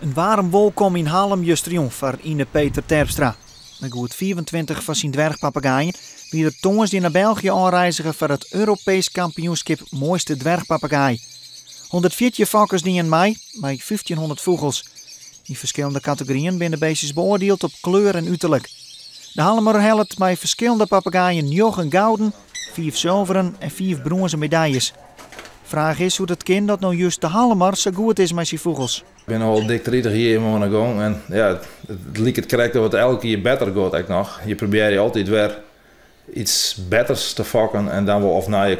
In waarm wolkom yn Hallum justerjûn foar Yne Peter Terpstra. Mei goed 25 fan syn dwerchpappegaaien wie er tongersdei nei België ôfreizige foar it Europeesk kampioenskip moaiste dwerchpappegaai. 114 fokkers dienen mei, mei 1500 fûgels. Yn ferskillende kategoryen binne de beestjes beoardield op kleur en uterlik. De Hallumer hellet mei ferskillende pappegaaien njoggen gouden, fiif sulveren en fiif brûnzen medaljes. Fraach is hoe't it kin dat no just de Hallumer sa goed is mei syn fûgels. Ik bin al dik 30 jier oan de gong en ja, it liket krekt of it elk jier better giet ek noch. Je probearje altyd wer iets betters te fokken en dan wol of nije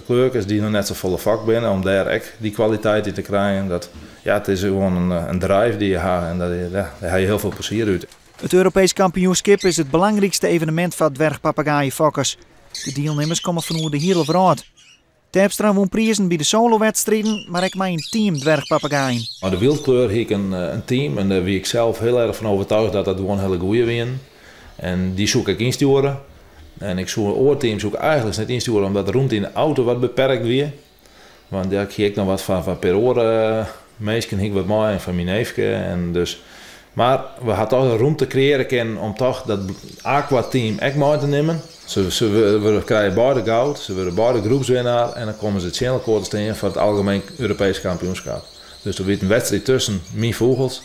kleurkes dy't noch net safolle fokt binne, om dêr ek dy kwaliteit yn te krijen. Dat, ja, it is gewoan in drive dy't je ha en ja, dêr ha je hiel folle plezier út. It Europeesk kampioenskip is it belangrykste evenemint foar dwerchpappegaaienfokkers. De dielnimmers komme fan oer de hiele wrâld. Terpstra wûn prizen by de solowedstriden, mar ek mei in team dwerchpappegaaien. Mei de wyldkleur hie ik in team en dêr wie ik sels hiel erch fan oertuige dat dat gewoan hiele goeie wienen. En dy soe ik ek ynstjoere. En ik soe in oar team soe ik eigentlik net ynstjoere omdat de rûmte yn de auto wat beperkt wie. Want ja, ik hie ek noch wat fan in pear oare minsken hie ik wat mei en fan myn neefke. En dus, mar we ha toch de rûmte kreëarje kinnen om toch dat aqua-team ek mei te nimmen. Se krije beide goud, se wurde beide groepswinnaar en dan komme se tsjin elkoar te stean foar it algemeen Europeesk kampioenskip. Dus der wie in wedstriid tusken myn fûgels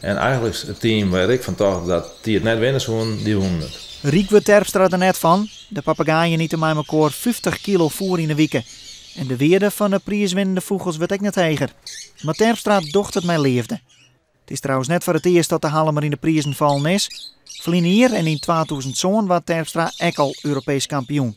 en eigentlik it team wêr ik fan tocht dat dy it net winne soenen, dy wûnen it. Ryk wurdt Terpstra der net fan. De pappegaaien ite mei mekoar 50 kilo foer yn 'e wike. En de wearde fan de priiswinnende fûgels wurdt ek net heger. Mar Terpstra docht it mei leafde. It is trouwens net foar it earst dat de Hallumer yn de prizen fallen is. Ferline jier en yn 2007 waard Terpstra ek al Europeesk kampioen.